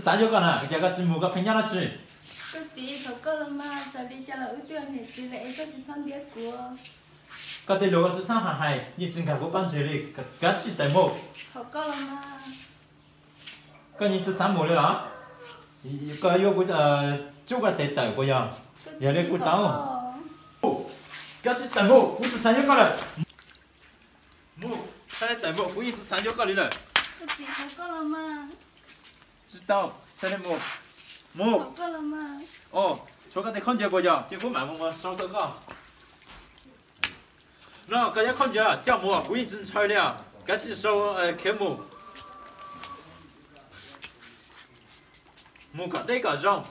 Xav yuav koj na, cas koj tsis mus, koj pheej nyob dab tsi? Koj txiv, thov koj los mas, txawm li cas los wb twb yog niam txiv lawm es koj tsis txhob ntiab kuv. Koj tej lus koj tsis txhob hais, yeej tsis nkag kuv pob ntseg li, kav tsij tawm mus. Koj yeej tsis xav mus li los? Koj yuav kuv tsub koj tes tawm puas yog? Yog li kuv tau. Kav tsij tawm mus, kuv tsis xav yuav koj lawm. Mus, tawm mus, kuv yeej tsis xav yuav koj li lawm. Tsis tau, mus, mus. Tshuav koj tej khaub ncaws puas yog? Cia kuv mam mus sau rau koj. No koj yuav khaub ncaws coj mus, kuv yeej tsis ntshaw li os. Kav tsij sau khiav mus. Mus kom deb kom zoo.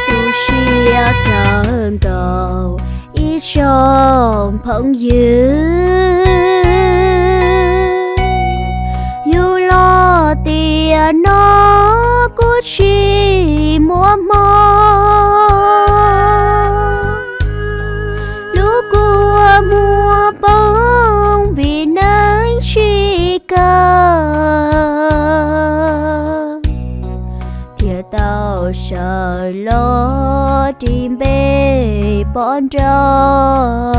Tu siab kawg nkaus ib tsoom phooj ywg, yus los tiam no kuj tsis muaj hmo. Lub kua muag poob vim neeg tsis kawm, thiaj tau sawv los ris npe pov nrog.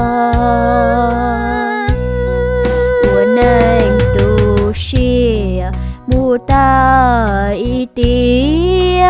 Ua neej tu siab mus tag ib tiam.